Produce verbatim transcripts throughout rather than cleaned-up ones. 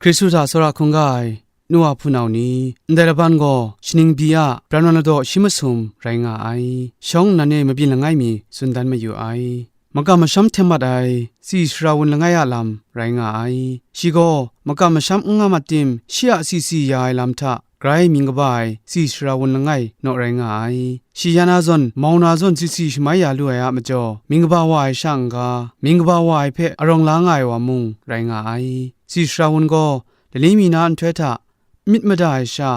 Hkristu hta tsawra hkungga ai nu wa hpunau ni, ndai laban gaw shaning byi a pran wan ladaw shi masum rai nga ai. Shawng nnan e mabyin langai mi tsun dan mayu ai. Makam masham hten mat ai tsi sara wun langai a lam rai nga ai. Shi gaw makam masham n nga mat tim, shi a tsi tsi ya ai lam hta grai mying kaba ai tsi sara wun langai naw rai nga ai. Shi ya na zawn, mau na zawn tsi tsi shamai ya lu ai a majaw, mying kaba wa ai sha n-ga, mying kaba wa ai hpe arawng la nga ai wa mung rai nga ai. Tsi sara wun gaw, lani mi na nhtoi hta myit mada ai sha,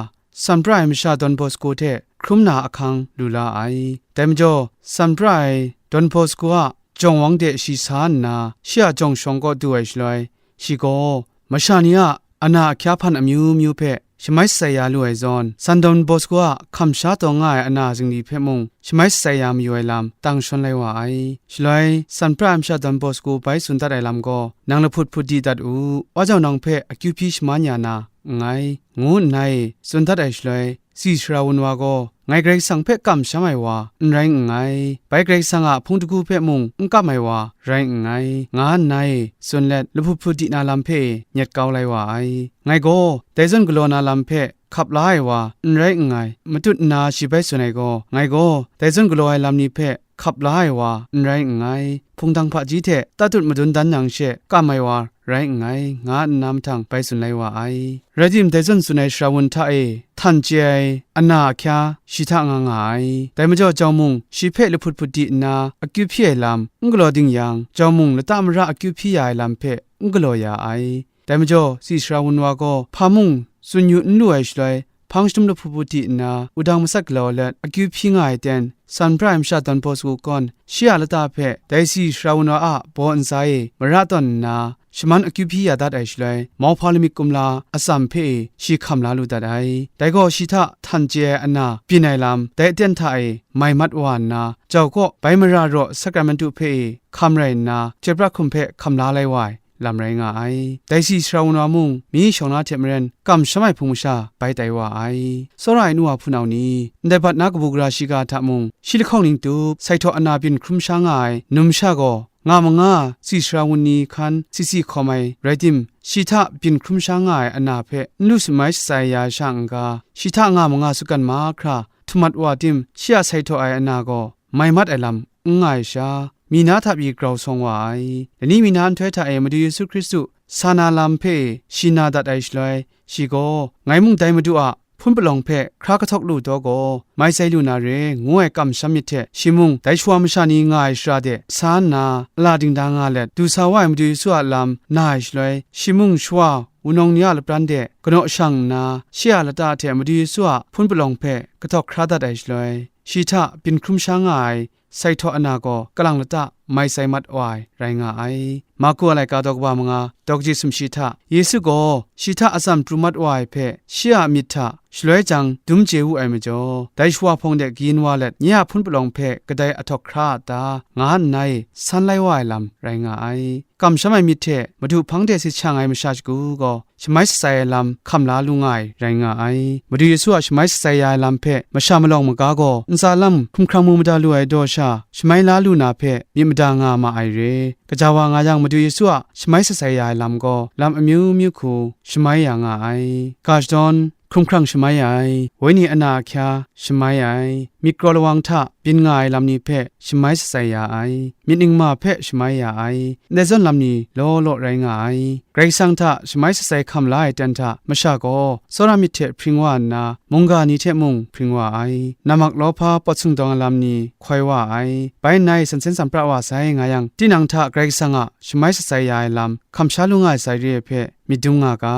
san pra ai masha Don Bosco hte hkrum na ahkang lu la ai. Dai majaw, san pra ai Don Bosco a jawng wang de shi sa nna, shi a jawng shawng kaw du ai shaloi, shi gaw masha ni a ana ahkya hpan amyu myu hpe shamai shatsai ya lu ai zawn, san Don Bosco a hkam sha taw nga ai ana zingli hpe mung shamai shatsai ya mayu ai lam tang shawn lai wa ai. Shaloi, san pra ai masha Don Bosco bai tsun dat ai lam gaw, "Nang lahput hput di dat u, wa jau nang hpe akyu hpyi shaman ya na nngai," ngu nna e tsun dat ai shaloi, tsi sara wun wa gaw, "Ngai Karai Kasang hpe kamsham ai wa n rai nngai, bai Karai Kasang a hpung dagu hpe mung n kam ai wa rai nngai," nga nna e tsun let, lahput hput di na lam hpe e nyet kau lai wa ai. Ngai gaw dai zawn galaw na lam hpe hkap la ai wa n rai nngai, matut nna shi bai tsun ai gaw, ngai gaw dai zawn galaw ai lam ni hpe hkap la ai wa n rai nngai, hpungtang hpaji hte tatut madun dan yang she kam ai wa rai nngai, nga nna mahtang bai tsun lai wa ai. Rai tim, dai zawn tsun ai sara wun hta e htan chye ai ana ahkya shi hta nga nga ai. Dai majaw jau mung, shi hpe lahput hput di nna akyu hpyi ai lam n galaw ding yang, jau mung lata mara akyu hpyi ya ai lam hpe n galaw ya ai. Dai majaw, tsi sara wun wa gaw hpa mung tsun yu n lu ai shaloi, hpang shadum lahput hput di nna, wudang masat galaw let akyu hpyi nga ai ten, san pra ai masha Don Bosco gaw shi a lata hpe dai tsi sara wun wa a baw ntsa e mara tawn nna, shaman akyu hpyi ya dat ai shaloi, mauhpa lamik kumla atsam hpe e shi hkam la lu dat ai. Dai gaw shi hta htan chye ai ana byin ai lam, dai aten hta e mai mat wa nna, jau kaw bai mara raw sakramentu hpe e hkam rai nna, chyoi pra hkum hpe hkam la lai wa ai lam rai nga ai. Dai tsi sara wun wa mung, myi shawng na hte maren, kamsham ai hpung masha bai tai wa ai. Tsawra ai nu wa hpunau ni, ndai bat na kabu gara shiga hta mung, shi lahkawng ning tup, sai htaw ana byin hkrum sha nga ai numsha gaw, nga manga tsi sara wun ni hkan tsi tsi hkawm ai rai tim, shi hta byin hkrum sha nga ai ana hpe n lu shamai shatsai ya ai sha n-ga, shi hta nga manga sutgan mahkra htum mat wa tim, shi a sai htaw ai ana gaw mai mat ai lam n nga ai sha, mi na hta pyi grau sawng wa ai. Lani mi na nhtoi hta e Madu Yesu Hkristu sa na lam hpe shi na dat ai shaloi, shi gaw, "Ngai mung dai Madu a hpun palawng hpe hkra kahtawk lu taw gaw, mai tsai lu na re," ngu ai kamsham myit hte, shi mung dai shawa masha ni nga ai shara de sa nna, ala dingda nga let, du sa wa ai Madu Yesu a lam na ai shaloi, shi mung shawa wunawng ni a lapran de kanaw shang nna, shi a lata hte Madu Yesu a hpun palawng hpe kahtawk hkra dat ai shaloi, shi hta byin hkrum sha nga ai sai htaw ana gaw kalang lata mai tsai mat wa ai rai nga ai. Marku a laika daw kaba manga, daw kaji sumshi hta, Yesu gaw shi hta atsam pru mat wa ai hpe shi a myit hta shaloi jang dum chye wu ai majaw, dai shawa hpawng de kayin wa let, nye a hpun palawng hpe kadai ahtawk hkra a ta, nga nna e san lai wa ai lam rai nga ai. Kamsham ai myit hte Madu hpang de sit sha nga ai masha shagu gaw, shamai shatsai ai lam hkam la lu nga ai rai nga ai. Madu Yesu a shamai shatsai ya ai lam hpe masha malawng maga gaw, ntsa lam hkumhkrang mu mada lu ai daw sha, shamai la lu na hpe myit mada nga ma ai re. Gaja wa nga yang, Madu Yesu a shamai shatsai ya ai lam gaw, lam amyu myu hku shamai ya nga ai. Ga shadawn, hkumhkrang shamai ai, wenyi ana ahkya shamai ai, myit kraw lawang hta byin nga ai lam ni hpe shamai shatsai ya ai, myit ningma hpe shamai ya ai, ndai zawn lam ni law law rai nga ai. Karai Kasang hta shamai shatsai hkam la ai ten hta masha gaw, tsawra myit hte hpring wa nna, mungga ni hte mung hpring wa ai, nammak lawhpa pawt sung dawng ai lam ni hkoi wa ai. Bai nna e sansen san pra wa sai nga yang, tinang hta Karai Kasang a shamai shatsai ya ai lam hkam sha lu nga ai sai re ai hpe myit dum nga ga.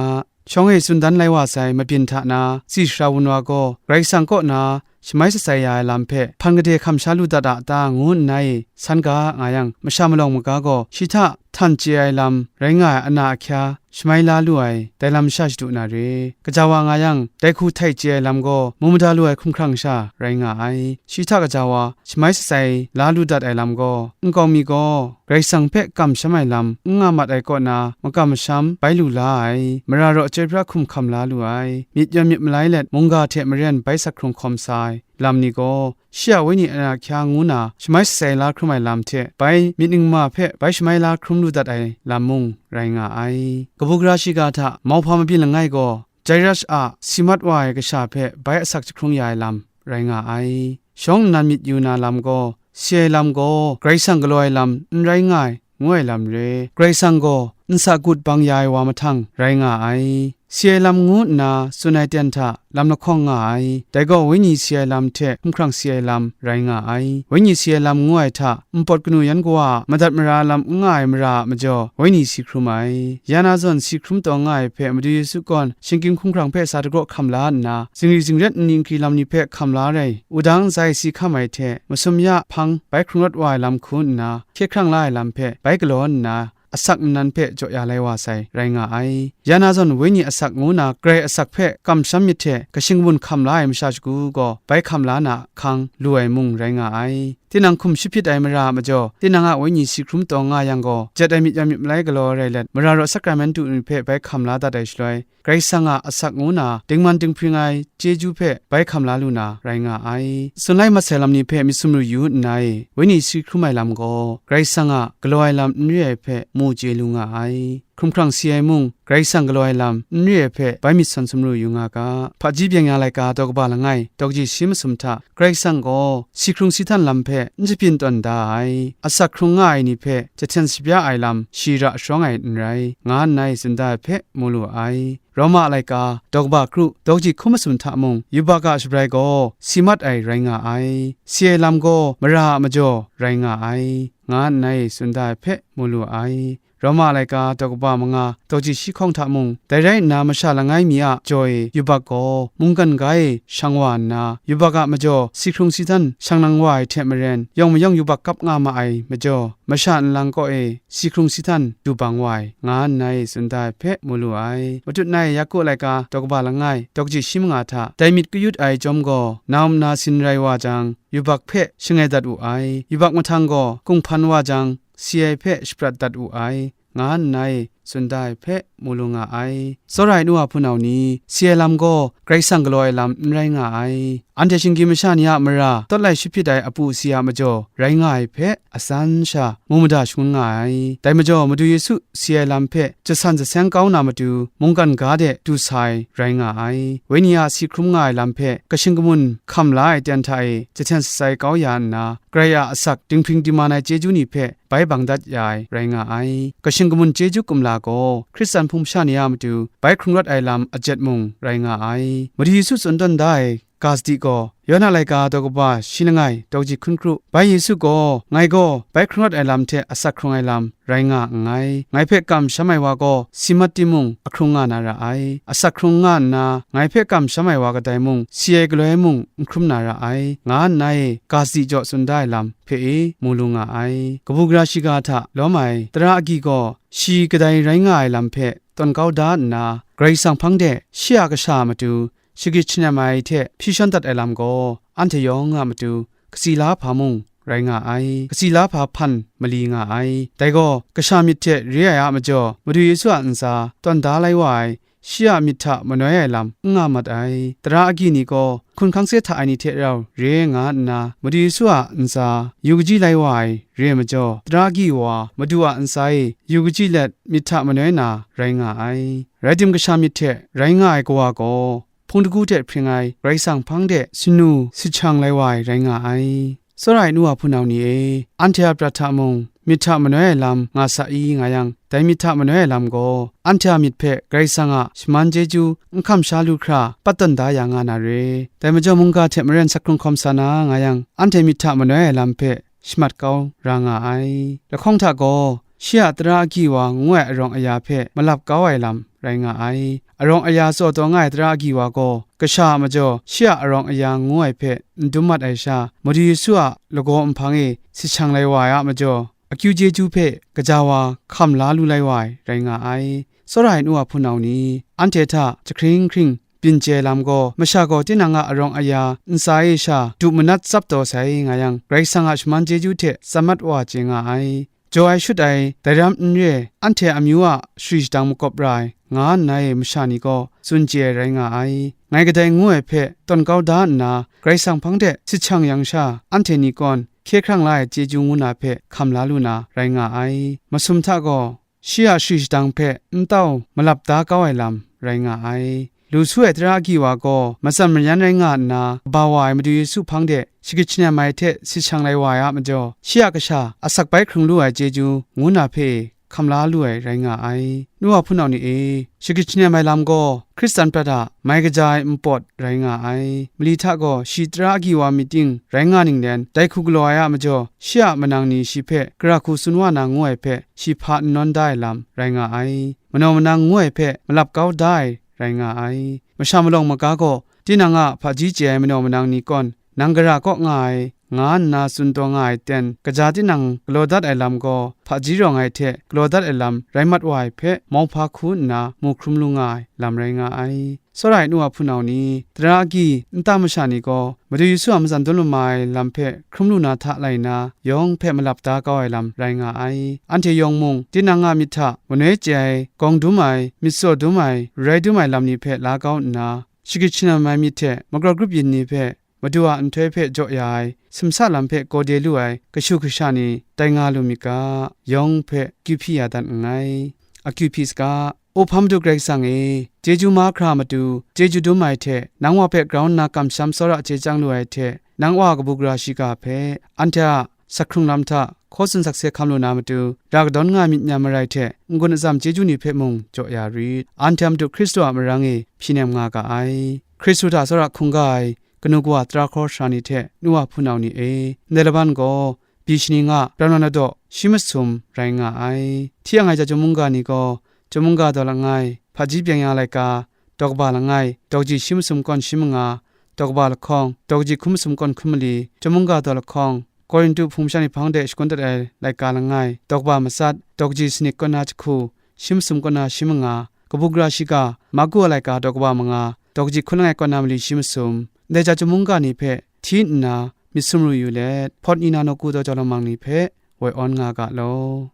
Shawng e tsun dan lai wa sai mabyin hta na, tsi sara wun wa gaw Karai Kasang kaw na shamai shatsai ya ai lam hpe hpan gade hkam sha lu dat a ta, ngu nna e san ga nga yang, masha malawng maga gaw shi hta htan chye ai lam rai nga ai ana ahkya shamai la lu ai, dai lam sha shadu na re. Gaja wa nga yang, dai hku htai chye ai lam gaw mu mada lu ai hkumhkrang sha rai nga ai. Shi hta gaja wa shamai shatsai la lu dat ai lam gaw, nkau mi gaw Karai Kasang hpe kamsham ai lam n nga mat ai kaw na, makam masham bai lu la ai, mara raw chyoi pra hkum hkam la lu ai, myit yawn myit malai let mungga hte maren bai sak hkrung hkawm sa ai lam ni gaw, shi a wenyi a na hkya ngu na shamai shatsai la hkrum ai lam hte, bai myit ningma hpe bai shamai la hkrum lu dat ai lam mung rai nga ai. Kabu gara shiga hta mauhpa mabyin langai gaw, Jairus a si mat wa ai kasha hpe bai asak jahkrung ya ai lam rai nga ai. Shawng nnan myit yu na lam gaw, si ai lam gaw Karai Kasang galaw ai lam n rai nga ai, ngu ai lam re. Karai Kasang gaw nsa gut bang ya ai wa mahtang rai nga ai. Si ai lam ngu nna tsun ai ten hta lam lahkawng nga ai. Dai gaw, wenyi si ai lam hte hkumhkrang si ai lam rai nga ai. Wenyi si ai lam ngu ai hta, npawt kanu yan kawa a madat mara lam n nga ai mara a majaw, wenyi si hkrum ai. Ya na zawn si hkrum taw nga ai hpe Madu Yesu gaw shinggyim hkumhkrang hpe sa dagraw hkam la nna, zingri zingret nni nkri lam ni hpe hkam la rai, wudang ntsa e si hkam ai hte, masum ya hpang bai hkrung rawt wa ai lam hku nna, hkye hkrang la ai lam hpe bai galaw nna, asak nnan hpe jaw ya lai wa sai, rai nga ai. Ya na zawn, wenyi asak ngu na grai asak hpe kamsham myit hte, kashing kamun hkam la ai masha shagu gaw bai hkam la na ahkang lu ai mung rai nga ai. Tinang hkum shi hpyit ai mara a majaw, tinang a wenyi si hkrum taw nga yang gaw, jet ai myit yan myit malai galaw rai let, mara raw sakramentu ni hpe bai hkam la dat ai shaloi, Karai Kasang a asak ngu na dingman dinghpring ai chyeju hpe bai hkam la lu na rai nga ai. Tsun lai mat sai lam ni hpe myit sumru yu nna e, wenyi si hkrum ai lam gaw, Karai Kasang a galaw ai lam n re ai hpe mu chye lu nga ai. Hkumhkrang si ai mung, Karai Kasang galaw ai lam n re ai hpe bai myit sawn sumru yu nga ga. Hpaji byeng ya laika daw kaba langai, daw kaji shi masum hta, Karai Kasang gaw si hkrung si htan lam hpe n jahpyin tawn da ai, asak hkrung nga ai ni hpe jahten shabya ai lam shi ra sharawng ai n rai, nga nna e tsun da ai hpe mu lu ai. Roma laika daw kaba kru, daw kaji hkun masum hta mung, yubak a shabrai gaw si mat ai rai nga ai, si ai lam gaw mara a majaw rai nga ai, nga nna e tsun da ai hpe mu lu ai. Roma laika daw kaba manga, daw kaji shi hkawng hta mung, dai rai nna masha langai mi a jaw e yubak gaw mungkan ga e shang wa nna, yubak a majaw si hkrung si htan shang nang wa ai hte maren, yawng mayawng yubak kap nga ma ai majaw, masha nlang kaw e si hkrung si htan du bang wa ai, nga nna e tsun da ai hpe mu lu ai. Matut na e Yaku laika daw kaba langai, daw kaji shi manga hta, dai myit kayut ai chyawm gaw, na um na sin rai wa jang, yubak hpe shangai dat wu ai. Yubak mahtang gaw, kunghpan wa jang, si ai hpe shaprat dat wu ai, nga nna e tsun da ai hpe mu lu nga ai. Tsawra ai nu a hpunau ni, si ai lam gaw Karai Kasang galaw ai lam n rai nga ai. Anhte shinggyim masha ni a mara tawt lai shi hpyit ai apu si a majaw rai nga ai hpe, atsan sha mu mada shangun nga ai. Dai majaw, Madu Yesu si ai lam hpe jasan jaseng kau na matu, mungkan ga de du sa ai rai nga ai. Wenyi a si hkrum nga ai lam hpe kashing kamun hkam la ai ten hta e jahten shatsai kau ya nna, Karai a asak dinghpring diman ai chyeju ni hpe bai bang dat ya ai rai nga ai. Kashing kamun chyeju kumla gaw Hkristan hpung masha ni a matu bai hkrung rawt ai lam ajet mung rai nga ai. Madu Yesu tsun tawn da ai ga sadi gaw, Yawna laika daw kaba shi langai, daw kaji hkun kru, bai Yesu gaw, ngai gaw bai hkrung rawt ai lam hte asak hkrung ai lam rai nga nngai. Ngai hpe kamsham ai wa gaw si mat timung, ahkrung nga na ra ai. Asak hkrung nga nna, ngai hpe kamsham ai wa kadai mung, si ai galoi mung n hkrum na ra ai, nga nna e ga sadi jaw tsun da ai lam hpe e mu lu nga ai. Kabu gara shiga hta lawm ai tara agyi gaw, shi kadai rai nga ai lam hpe tawn kau da nna, Karai Kasang hpang de shi a kasha a matu shagrit shanem ai hte hpyi shawn dat ai lam gaw, anhte yawng a matu katsi la hpa mung rai nga ai, katsi la hpa hpan mali nga ai. Dai gaw, kasha myit hte re ai a majaw, Madu Yesu a ntsa tawn da lai wa ai, shi a myit hta manoi ai lam n nga mat ai. Tara agyi ni gaw, hkun hkang se hta ai ni hte rau re nga nna, Madu Yesu a ntsa yu kaji lai wa ai re ai majaw, tara agyi wa Madu a ntsa e yu kaji let myit hta manoi na rai nga ai. Rai tim, kasha myit hte rai nga ai kawa gaw, hpung dagu hte hpring ai Karai Kasang hpang de sinu sihchang lai wa ai rai nga ai. Tsawra ai nu a hpunau ni e, anhte a prat hta mung, myit hta manoi ai lam nga sa i nga yang, dai myit hta manoi ai lam gaw, anhte a myit hpe Karai Kasang a shaman chyeju n hkam sha lu hkra, pat tawn da ya nga na re. Dai majaw, mungga hte maren sak hkrung hkawm sa na nga yang, anhte myit hta manoi ai lam hpe shamat kau ra nga ai. Lahkawng hta gaw, shi a tara agyi wa ngu ai arawng aya hpe malap kau ai lam rai nga ai. Arawng aya tsaw taw nga ai tara agyi wa gaw, kasha a majaw shi a arawng aya ngu ai hpe n dum mat ai sha, Madu Yesu a lagaw nhpang e sihchang lai wa ai a majaw, akyu chyeju hpe gaja wa hkam la lu lai wa ai rai nga ai. Tsawra ai nu a hpunau ni, anhte hta jahkring hkring byin chye lam gaw, masha gaw tinang a arawng aya ntsa e sha du manat tsap taw sai nga yang, Karai Kasang a shaman chyeju hte tsam mat wa chye nga ai. daw ai shut ai dai ram n re, anhte amyu a shari shadang makawp ra ai, nga nna e masha ni gaw tsun chye ai rai nga ai. Ngai kadai ngu ai hpe tawn kau da nna, Karai Kasang hpang de sit shang yang sha, anhte ni kawn hkye hkrang la ai chyeju ngu na hpe hkam la lu na rai nga ai. Masum hta gaw, shi a shari shadang hpe n tau malap da kau ai lam rai nga ai. Lu su ai tara agyi wa gaw matsan mayan rai nga nna, kaba wa ai Madu Yesu hpang de shagrit shanem ai hte sit shang lai wa ai a majaw, shi a kasha asak bai hkrung lu ai chyeju ngu na hpe hkam la lu ai rai nga ai. Nu wa hpunau ni e, shagrit shanem ai lam gaw Hkristan prat a mai kaja ai npawt rai nga ai. Mali hta gaw shi tara agyi wa myit ting rai nga ning len, dai hku galaw ai a majaw, shi a manang ni shi hpe gara hku tsun wa na ngu ai hpe, shi hpa n nawn da ai lam rai nga ai. Manaw manang ngu ai hpe malap kau da ai rai nga ai. Masha malawng maga gaw tinang a hpaji chye ai manaw manang ni kawn, nang gara kaw nga ai, nga nna tsun taw nga ai ten, kaja tinang galaw dat ai lam gaw, hpaji rawng ai hte galaw dat ai lam rai mat wa ai hpe, mauhpa hku nna mu hkrum lu nga ai lam rai nga ai. Tsawra ai nu wa hpunau ni, tara agyi nta masha ni gaw, Madu Yesu a matsan dum lama ai lam hpe hkrum lu na hta lai nna, yawng hpe malap da kau ai lam rai nga ai. Anhte yawng mung, tinang a myit hta manoi chye ai, gawng dum ai, myit tsaw dum ai, rai dum ai lam ni hpe la kau nna, shagrit shanem ai myit hte magrawt grup yin ni hpe, Madu a nhtoi hpe jaw ya ai, simsa lam hpe gaw de lu ai kashu kasha ni tai nga lu myit ga, yawng hpe akyu hpyi ya dat nngai. Akyu hpyi saga, O hpa Madu Karai Kasang e, chyeju mahkra matu, chyeju dum ai hte, nang wa hpe grau nna kamsham tsawra chye chyang lu ai hte, nang wa kabu gara shiga hpe, anhte a sak hkrung lam hta hkaw tsun sakse hkam lu na matu, ra kadawn nga myit n-yam marai hte, n-gun atsam chyeju ni hpe mung jaw ya rit. Anhte a Madu Hkristu a marang e hpyi nem nga ga ai. Hkristu hta tsawra hkungga ai kanu kawa tara hkawhkam ni hte nu wa hpunau ni e, ndai laban gaw, byi shani nga, rau nan ladaw, shi masum rai nga ai. Hti ang ai chyawm mungga ni gaw, chyawm mungga daw langai, hpaji byeng ya laika, daw kaba langai, daw kaji shi masum kawn shi manga, daw kaba lahkawng, daw kaji hkun masum kawn hkun mali, chyawm mungga daw lahkawng, Korintu hpung masha ni hpang de shakun dat ai laika langai, daw kaba matsat, daw kaji sanit kawn na jahku, shi masum kawn na shi manga, kabu gara shiga, Marku a laika daw kaba manga, daw kaji hkun langai kawn na mali shi masum, ndai chyawm mungga ni hpe hti nna myit sumru yu let, hpawt ni na nawku daw jau lamang ni hpe woi awn nga ga law.